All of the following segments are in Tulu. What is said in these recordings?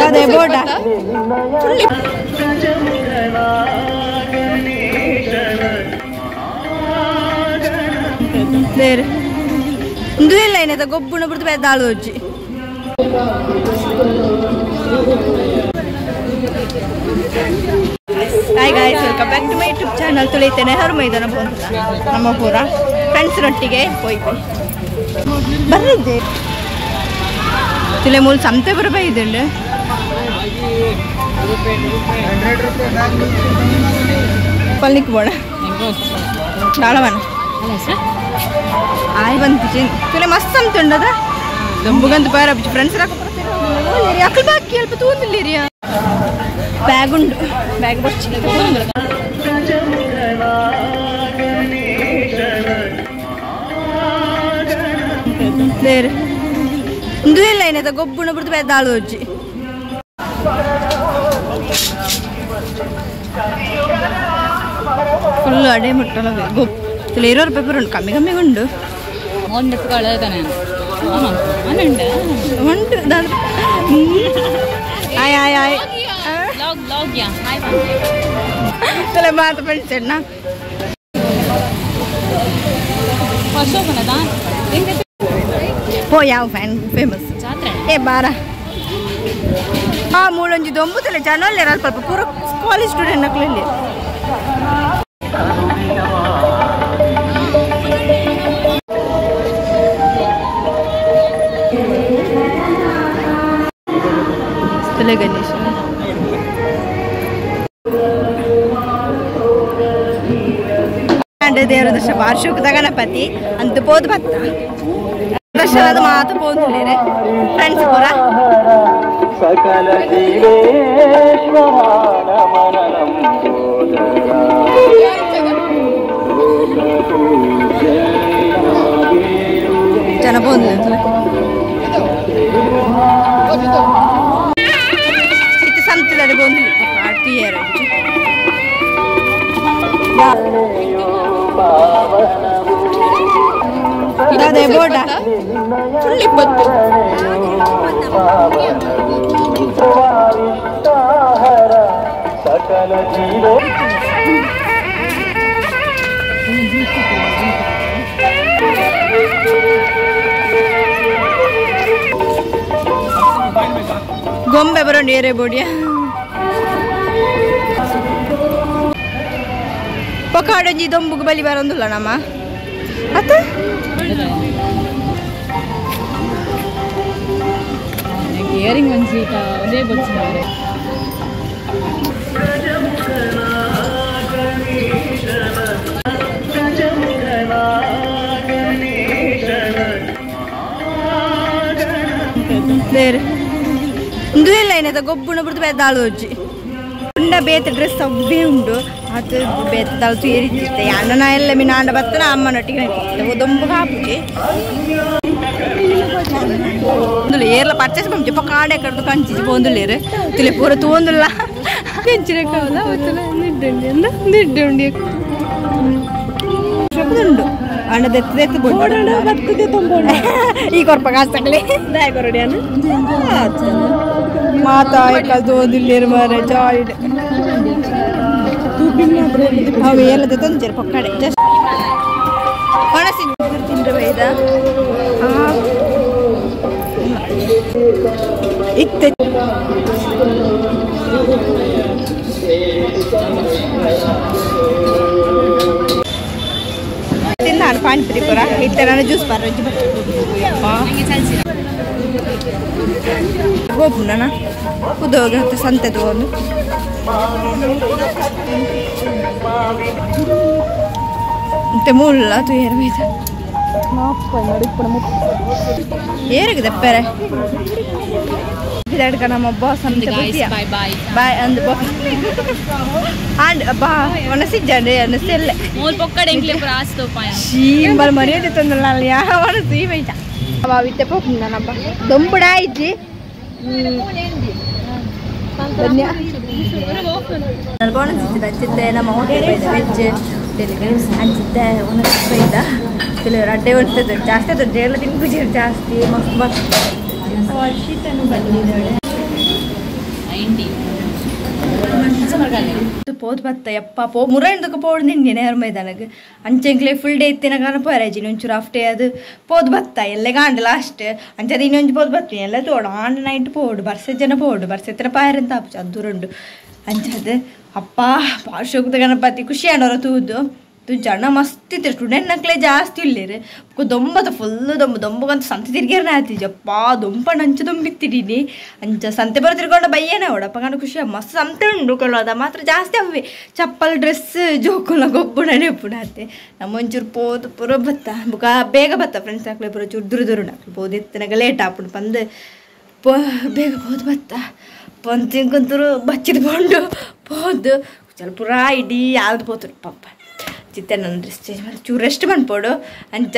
ಅದೇ ಬೋರ್ಡ ಬೇರೆ ಇಂದು ಇಲ್ಲ ಏನಾಯ್ತಾ ಗೊಬ್ಬುಣ ಬಿಡ್ತು ಬೇದಾಳು ಅಜ್ಜಿ. Hi guys, welcome back to my YouTube channel. ತುಳಿತೇನೆ Nehru ಮೈದಾನ ಬಂದ ನಮ್ಮ ಪೂರ ಫ್ರೆಂಡ್ಸ್ ರೊಟ್ಟಿಗೆ ಹೋಯ್ತು ಬರ್ರಿದ್ದೆ ತುಲೆ ಮೂಲ ಸಂತೆ ಬರಬೈದುಂಡು ಪಲ್ಲಿಕ್ ಬೋಣ ದಾಳವನ ಆಯ್ ಬಂತು ತುಲೆ ಮಸ್ತ್ ಸಂತೆ ಉಂಡದ ದೊಂಬುಗಂತ ಬಾರ ಫ್ರೆಂಡ್ಸ್ ಅಕ್ಕಲ್ ಬಾಕಿ ಅಲ್ಪ ತೂಂದಿಲ್ಲಿರಿಯ ಬ್ಯಾಗ್ ಉಂಡು ಬ್ಯಾಗ್ ಬರ್ಚಿ ಬೇರೆ ಇಂದು ಇಲ್ಲ ಏನಾಯ್ತಾ ಗೊಬ್ಬುಣ ಬಿಡ್ತು ಬೇದಾಳು ಅಜ್ಜಿ. ಫುಲ್ ಅಡೆ ಮುಟ್ಟಲ್ಲ ಗೊಬ್ಬು ಇರೋ ಪೇಪರ್ ಉಂಟು ಕಮ್ಮಿ ಕಮ್ಮಿ ಉಂಡು ಉಂಟು. ಆಯ್ ಆಯ್ ಆಯ್ ಮಾತು ಫ್ರೆಂಡ್ಸ್ ಅಣ್ಣ ಪೋ ಯಾವ ಫ್ಯಾನ್ ಫೇಮಸ್ ಏ ಬಾರ ಆ ಮೂಲೊಂಜಿ ದೊಂಬುತ್ತಲೆ ಜನ ಅಲ್ಪ ಪೂರ ಕಾಲೇಜ್ ಸ್ಟೂಡೆಂಟ್ ನಕ್ಲಲ್ಲಿ ಗಣೇಶ ದೇವರ ದರ್ಶನ ವಾರ್ಷಿಕದ ಗಣಪತಿ ಅಂತ ಪೋದು ಭತ್ತ ದರ್ಶನದ ಮಾತು ಪೋಂದಿಲ್ಲ ಫ್ರೆಂಡ್ಸ್ ಪೂರ ಸಕಲ ಜನ ಪೋಂದಿಲ್ಲ ಇತ್ತು ಸಂತದಲ್ಲಿ ಪೋಂದಿಲ್ಲ ಆಡ್ತೀಯಾರ ಅದೇ ಬೋರ್ಡ ಸಕಲ ಜೀವೋ ಗೊಂಬೆ ಬರೋ ನೀರೇ ಬೋಡಿಯ ಪಕಾಡೊಂಜಿ ದೊಂಬುಗು ಬಲಿ ಬರೋಂದಿಲ್ಲ ನಮ್ಮ ಅತ್ತ ಇಯರಿಂಗ್ ಒಂಜಿ ಒಂದೇ ಬೊಚ್ಚಿನವರೆ ಬೇರೆ ಇಂದು ಇಲ್ಲ ಏನಾಯ್ತಾ ಗೊಬ್ಬುಣ ಬಿಡ್ತು ಬೇದಾಳು ಅಜ್ಜಿ ಉಂಡ ಬೇತ ಡ್ರೆಸ್ ಅವ್ವೇ ಉಂಡು ಅದು ಬೇತ ಏರಿತ್ತಿತ್ತೆ ಅಣ್ಣನ ಎಲ್ಲ ಮೀನ ಅಂಡ ಬತ್ತನ ಅಮ್ಮನೊಟ್ಟಿಗೆ ದೊಂಬು ಕಾಪುಜಿ ಏರ್ಲ ಪರ್ಚೇಸ್ ಬಂಚು ಪಕ್ಕ ಕಾಡೆ ಕಡ್ದು ಕಂಚಿಜಿ ಪೋಂದುಲ್ಲೇರು ತುಲೆ ಪೂರ ತೂಂದುಲ್ಲ ಕಂಚಿನ ಉಂಡು ಅಣ್ಣ ದೆತ್ತು ದೆತ್ತು ಈ ಕೊರ್ಪ ಕಾಸ್ತಕಲೆ ಮಾತಾ ಕಲ್ದು ಮಾರ ಜಾಯ್ಡ್ ಅವು ಎಲ್ಲ ತಂದಿರು ಪಕ್ಕಡೆ ಜಸ್ಟ್ ಒಣಸಿ ತಿಂದ್ರೆ ಬೈದ ಇತ್ತೆ ತಿಂದಾನು ಪಾನಿಪುರಿ ಪೂರ ಇತ್ತೆ ನಾನು ಜ್ಯೂಸ್ ಬಾರ ಗೋಪುನ ಕುದೋಗಿ ಸಂತೆ ತಗೊಂಡು ಮತ್ತೆ ಮುಳ್ಳ ತುಯರ್ ಬೈದ ಏರಿಗಿದೆ ಪೆರೆ ಇದಾಡ್ಕ ನಮ್ಮ ಬಾಸ್ ಅಂತ ಬಾಯ್ ಬಾಯ್ ಬಾಯ್ ಅಂದ್ ಬಾ ಅಂಡ್ ಬಾ ಒಣಸಿಜ್ಜಂಡೆ ಅನಸೆಲ್ಲ ಮೂಲ್ ಪೊಕ್ಕಡೆ ಎಂಕ್ಲೆ ಪೂರ ಆಸ್ತೋಪಾಯ ಶೀಂಬಲ್ ಮರ್ಯಾದೆ ತಂದಲ್ಲ ಯಾವ ಒಣಸಿ ಬೈತ ಅವ ವಿತ್ತೆ ಪೋಪುಂಡ ನಬ್ಬ ದೊಂಬುಡ ಇಜ್ಜಿ ಬೋನಸ್ ಅಂಚಿತ್ತೆ ನಮ್ಮ ಹೋಟೆಲ್ ವೆಜ್ ಅಂಚಿತ್ತೆ ಒಣಸಿ ಬೈದ. ಅಡ್ಡೆ ಉಂಟು ಜಾಸ್ತಿ ಅದು ಜೇರ್ಲ ತಿನ್ಪುಜಿ ಜಾಸ್ತಿ ಮಸ್ತ್ ಮಸ್ತ್ ವರ್ಷಿತನು ಬಂದಿದ್ದಾಳೆ ಪೋದು ಬತ್ತ ಯಪ್ಪ ಪೋ ಮುರೈಂದಕ್ಕೆ ಪೋಡು ನಿನ್ನೆ ನೇರ ಮೈದಾನಕ್ಕೆ ಅಂಚೆಂಕ್ಲೆ ಫುಲ್ ಡೇ ಇತ್ತಿನ ಕಾರಣ ಪೋರಾಜಿ ಒಂಚೂರು ಹಾಫ್ ಡೇ ಅದು ಪೋದು ಬತ್ತ ಎಲ್ಲ ಗಾಂಡ ಲಾಸ್ಟ್ ಅಂಚೆ ಅದು ಇನ್ನೊಂದು ಪೋದು ಬತ್ತೀನಿ ಎಲ್ಲ ತೋಡು ಆಂಡ ನೈಟ್ ಪೋಡು ಬರ್ಸೆ ಜನ ಪೋಡು ಬರ್ಸೆತ್ತಿನ ಪಾಯರಂತ ಆಪುಜಿ ಅದು ದೂರ ಉಂಡು ಅಂಚದು ಅಪ್ಪ ಭಾಷೋಕ್ತ ಗಣಪತಿ ಖುಷಿ ಆಡೋರ ತೂದು ಜನ ಮಸ್ತ್ ಇತ್ತು ಸ್ಟೂಡೆಂಟ್ ನಕ್ಲೆ ಜಾಸ್ತಿ ಇಲ್ಲೇರು ದೊಂಬದ ಫುಲ್ ದೊಂಬ ದೊಂಬಗಂತ ಸಂತೆ ತಿರ್ಗೇರ್ನ ಆತಿಜಪ್ಪ ದೊಂಪಣ್ಣ ಅಂಚು ದೊಂಬಿತ್ತಿಡೀನಿ ಅಂಚ ಸಂತೆ ಬರೋ ತಿರ್ಗೊಂಡ ಬಯ್ಯನ ಅವಡಪ್ಪ ಕಂಡು ಖುಷಿ ಮಸ್ತ್ ಸಂತೆ ಉಂಡು ಕೊಳ್ಳೋದ ಮಾತ್ರ ಜಾಸ್ತಿ ಅವೇ ಚಪ್ಪಲ್ ಡ್ರೆಸ್ ಜೋಕುಲ ಗೊಬ್ಬುಣ ನೆಪ್ಪುಣ ಆತೆ ನಮ್ಮ ಒಂಚೂರು ಪೋದು ಪೂರ ಬತ್ತ ಬುಕ ಬೇಗ ಬತ್ತ ಫ್ರೆಂಡ್ಸ್ ಹಾಕ್ಲೆ ಪೂರ ಚೂರು ದೂರ ದೂರ ಹಾಕ್ಲಿ ಪೋದು ಎತ್ತನಾಗ ಲೇಟ್ ಆಪುಂಡು ಪಂದು ಪೋ ಬೇಗ ಪೋದು ಬತ್ತ ಪೊಂತಿಂಕಂತೂರು ಬಚ್ಚಿದ ಪೋಂಡು ಪೋದು ಚಲ ಪೂರಾ ಇಡೀ ಯಾವ್ದು ಪೋತರು ಪಪ್ಪ ಚಿತ್ತೆ ನನ್ನ ಡ್ರೆಸ್ ಚೇಂಜ್ ಮಾಡಿ ಚೂರು ರೆಸ್ಟ್ ಮನ್ಪೋಡು ಅಂಚ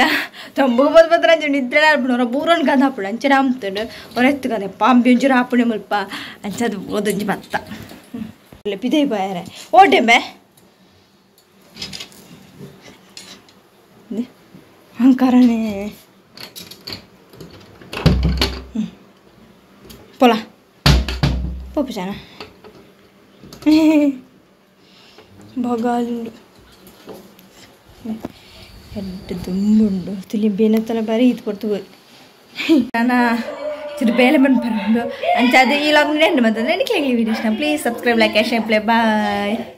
ತಂಬುಗೆ ಬೋದು ಬತ್ರ ಅಂಚ ನಿದ್ರೆ ಆಡ್ಬಿಡು ಬೂರನ್ ಗಂಧ ಹಾಪುಡು ಅಂಚೆ ಆಮ್ತುಂಡು ಹೊರ ಎತ್ತುಗಂದೆ ಪಾಂಬಿ ಒಂಚೂರು ಹಾಪುಣೆ ಮುಲ್ಪ ಅಂಚ ಅದು ಓದೊಂಜಿ ಬತ್ತ ಪಿದೈ ಬಾಯರೆ ಓಟೆ ಬೇ ಅಹಂಕಾರನೇ ಪೋಲ ಪೋಪು ಜನ ಬಗಾಲುಂಡು ಎಡ್ಡೆ ದುಂಬುಂಡು ತುಲಿ ಬೇನತ್ತನ ಬಾರಿ ಇದು ಕೊಡ್ತು ನಾನು ಚಿರು ಬೇಲೆ ಬಂದು ಅಂಚ ಅದು ಈ ಲಾಗ್ ನೆಂಡು ಬಂತಂದ್ರೆ ನಿಕ್ಲೆ video please subscribe, like, share, play. Bye.